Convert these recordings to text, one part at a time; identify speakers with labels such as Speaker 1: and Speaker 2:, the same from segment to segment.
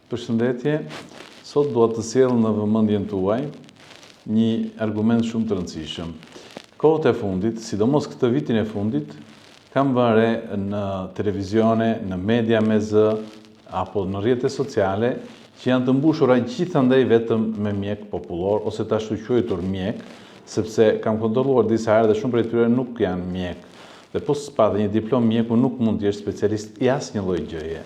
Speaker 1: Përshëndetje, sot dua të sjell në vëmendjen tuaj një argument shumë të rëndësishëm. Kohët e fundit, sidomos këtë vitin e fundit, kam vënë re në televizione, në media me zë apo në rrjete sociale që janë të mbushura gjithandej vetëm me mjekë popullorë ose të ashtuquajtur mjekë, sepse kam kontrolluar disa herë dhe shumë prej tyre nuk janë mjekë. Dhe po s'pate një diplomë mjeku nuk mund të jesh specialist i asnjë lloj gjëje.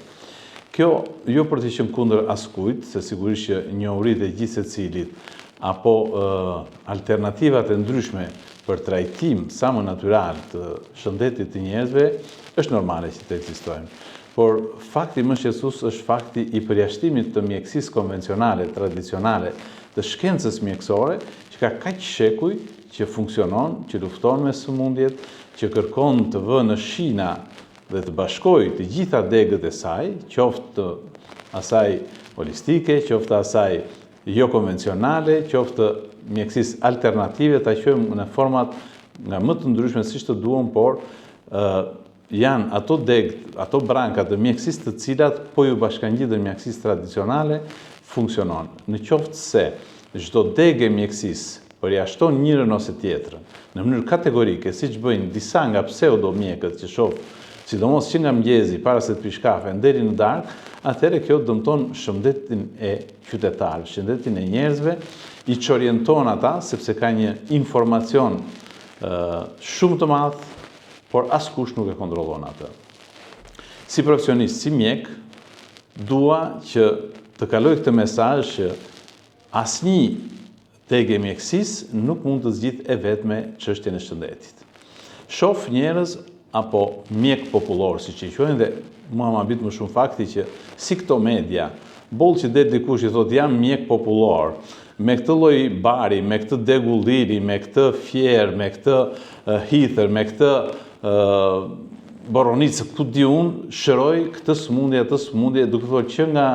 Speaker 1: Kjo jo për të qenë kundër askujt, se sigurisht që njohuritë e gjithsecilit apo alternativat e ndryshme për trajtim sa më natyral të shëndetit të njerëzve është normale që të ekzistojnë. Por fakti më shqetësues është fakti i përjashtimit të mjekësisë konvencionale, tradicionale, të shkencës mjekësore, që ka kaq shekuj që funksionon, që lufton me sëmundjet, që kërkon të vë në shina dhe të bashkojë të gjitha degët e saj, qoftë të asaj holistike, qoftë të asaj jokonvencionale, qoftë të mjekësisë alternative, ta quajmë në format nga më të ndryshme siç të duam, por janë ato degë, ato branka të mjekësisë të cilat po ju bashkangjitën mjekësisë tradicionale, funksionon. Në qoftë se çdo degë e mjekësisë përjashton njërën ose tjetrën, në mënyrë kategorike, siç bëjnë disa nga pseudo-mjekët që shoh, sidomos që nga mëngjesi para se të pish kafen deri në darkë, atëherë kjo dëmton shëndetin e qytetarëve, shëndetin e njerëzve, i çorienton ata sepse ka një informacion shumë të madh, por askush nuk e kontrollon atë. Si profesionist, si mjek, dua që të kaloj këtë mesazh që asnjë degë e mjekësisë nuk mund të zgjidhë e vetme çështjen e shëndetit. Shof njerëz apo mjekë popullorë, siç i quajnë dhe mua më habit më shumë fakti që si këto media, boll që del dikush i thotë jam mjek popullor, me këtë lloj bari, me këtë degë ulliri, me këtë fier, me këtë hithër, me këtë boronicë, ku di unë, shëroj këtë sëmundje, atë sëmundje, duke thënë që nga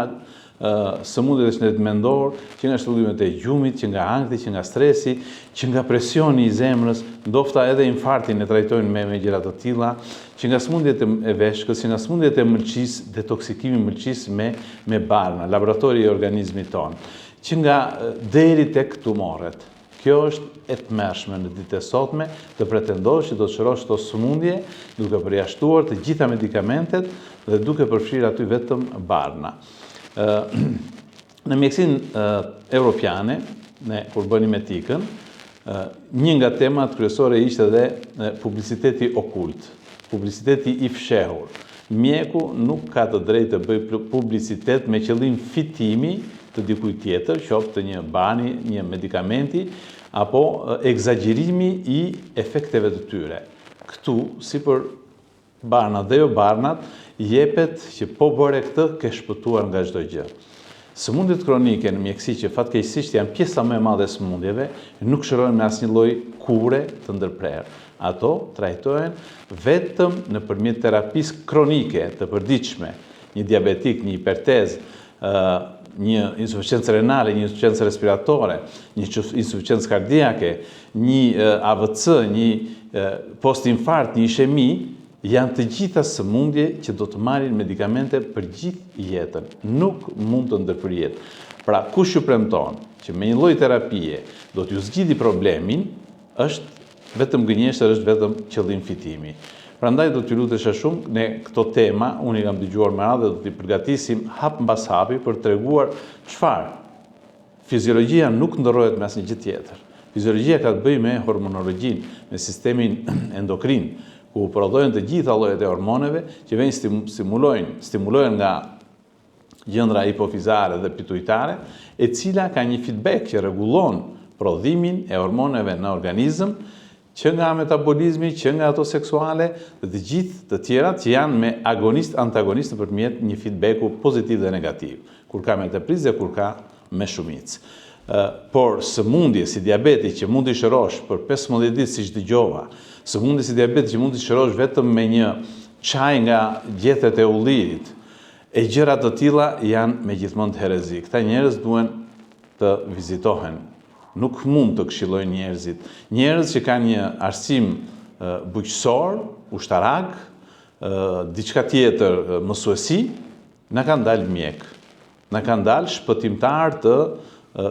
Speaker 1: sëmundjet e shëndetit mendor, që nga çrregullimet e gjumit, që nga ankthi, që nga stresi, që nga presioni i zemrës, ndofta edhe infarktin e trajtojnë me me gjëra të tilla, që nga sëmundjet e veshkës, që nga sëmundjet e mëlçisë, detoksikimi i mëlçisë me me barna, laboratori i organizmit tonë, që nga deri tek tumoret. Kjo është e tmerrshme në ditët e sotme të pretendosh që do të shërosh këto sëmundje duke përjashtuar të gjitha medikamentet dhe duke përfshirë aty vetëm barna. Në mjekësinë europiane, ne kur bënim etikën, një nga temat kryesore ishte dhe publiciteti okult, publiciteti i fshehur. Mjeku nuk ka të drejtë të bëjë publicitet me qëllim fitimi të dikujt tjetër, qoftë të një barni, një medikamenti, apo ekzagjerimi i efekteve të tyre. Këtu, si për barnat dhe jo barnat, jepet që po bëre këtë, ke shpëtuar nga çdo gjë. Sëmundjet kronike në mjekësi që fatkeqësisht janë pjesa më e madhe e sëmundjeve, nuk shërohen me asnjë lloj kure të ndërprerë. Ato trajtohen vetëm nëpërmjet terapisë kronike të përditshme, një diabetik, një hipertez, një insuficiencë renale, një insuficiencë respiratore, një insuficiencë kardiake, një AVC, një postinfarkt, një ishemi, janë të gjitha sëmundje që do të marrin medikamente për gjithë jetën. Nuk mund të ndërprihet. Pra, kush ju premton që me një lloj terapie do t'ju zgjidhi problemin, është vetëm gënjeshtër, është vetëm qëllim fitimi. Prandaj do t'ju lutesha shumë, ne këto tema unë i kam dëgjuar me radhë dhe do t'i përgatisim hap mbas hapi për të treguar çfarë Fiziologjia nuk ndërrohet me asnjë gjë tjetër. Fiziologjia ka të bëjë me hormonologjinë, me sistemin endokrin, ku prodhohen të gjitha llojet e hormoneve që vejnë stimulojnë, stimulohen nga gjëndra hipofizare dhe pituitare, e cila ka një feedback që rregullon prodhimin e hormoneve në organizëm, që nga metabolizmi, që nga ato seksuale dhe të gjithë të tjerat që janë me agonist antagonist nëpërmjet një feedbacku pozitiv dhe negativ, kur ka me tepricë dhe kur ka me shumicë. Por sëmundje si diabeti që mund t'i shërosh për 15 ditë siç dëgjova, sëmundje si diabeti që mund t'i shërosh vetëm me një çaj nga gjethet e ullirit, e gjëra të tilla janë me gjithmend herezi. Këta njerëz duhen të vizitohen. Nuk mund të këshillojnë njerëzit. Njerëz që kanë një arsim bujqësor, ushtarak, diçka tjetër, mësuesi, na kanë dalë mjekë. Na kanë dalë shpëtimtarë të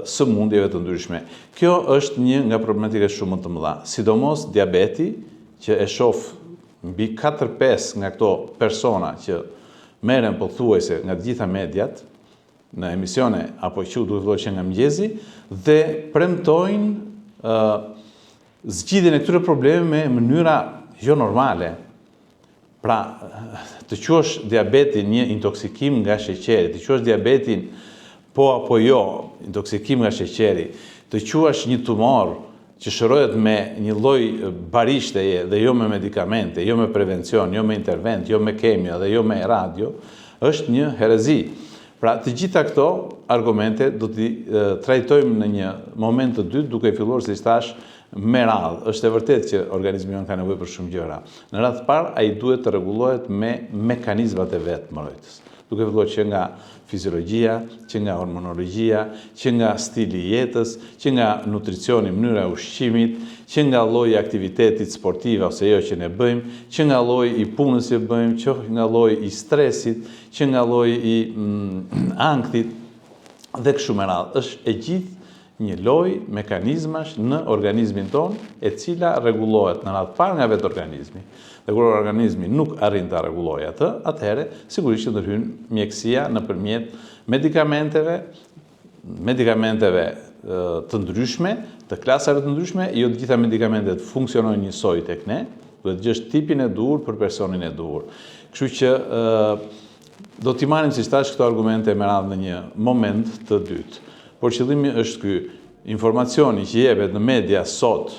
Speaker 1: sëmundjeve të ndryshme. Kjo është një nga problematikat shumë më të mëdha, sidomos diabeti, që e shoh mbi 4-5 nga këto persona që merren pothuajse nga të gjitha mediat në emisione apo që duke filluar që nga mëngjesi dhe premtojnë ë zgjidhjen e këtyre problemeve me mënyra jo normale. Pra, të quash diabetin një intoksikim nga sheqeri, të quash diabetin po apo jo, intoksikim nga sheqeri, të quash një tumor që shërohet me një lloj barishteje dhe jo me medikamente, jo me prevencion, jo me intervent, jo me kemio dhe jo me radio, është një herezi. Pra, të gjitha këto argumente do t'i trajtojmë në një moment të dytë, duke filluar, siç thashë, me radhë. Është e vërtetë që organizmi jonë ka nevojë për shumë gjëra. Në radhë të parë, ai duhet të rregullohet me mekanizmat e vet mbrojtës. Duke filluar që nga fiziologjia, që nga hormonologjia, që nga stili i jetës, që nga nutricioni, mënyra e ushqimit, që nga lloji i aktivitetit sportiv ose jo që ne bëjmë, që nga lloji i punës që bëjmë, që nga lloji i stresit, që nga lloji i mm, ankthit dhe kështu me radhë. Është e gjithë një lojë mekanizmash në organizmin tonë, e cila rregullohet në radhë të parë nga vetë organizmi. Dhe kur organizmi nuk arrin ta rregullojë atë, atëherë sigurisht që ndërhyn mjekësia nëpërmjet medikamenteve, medikamenteve të ndryshme, të klasave të ndryshme, jo të gjitha medikamentet funksionojnë njësoj tek ne, duhet të gjesh tipin e duhur për personin e duhur. Kështu që do t'i marrim siç thashë këto argumente me radhë në një moment të dytë. Por qëllimi është ky, informacioni që jepet në media sot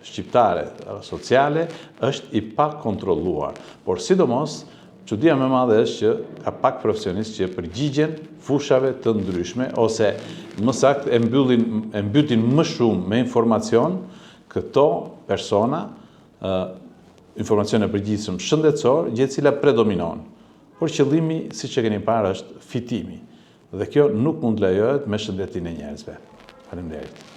Speaker 1: shqiptare, sociale, është i pakontrolluar. Por sidomos, çudia më e madhe është që ka pak profesionistë që përgjigjen fushave të ndryshme, ose më saktë e mbyllin, e mbytin më shumë me informacion këto persona, informacion e përgjithshëm shëndetësor, gjë e cila predominon. Por qëllimi, siç e keni parë, është fitimi. Dhe kjo nuk mund të lejohet me shëndetin e njerëzve. Faleminderit.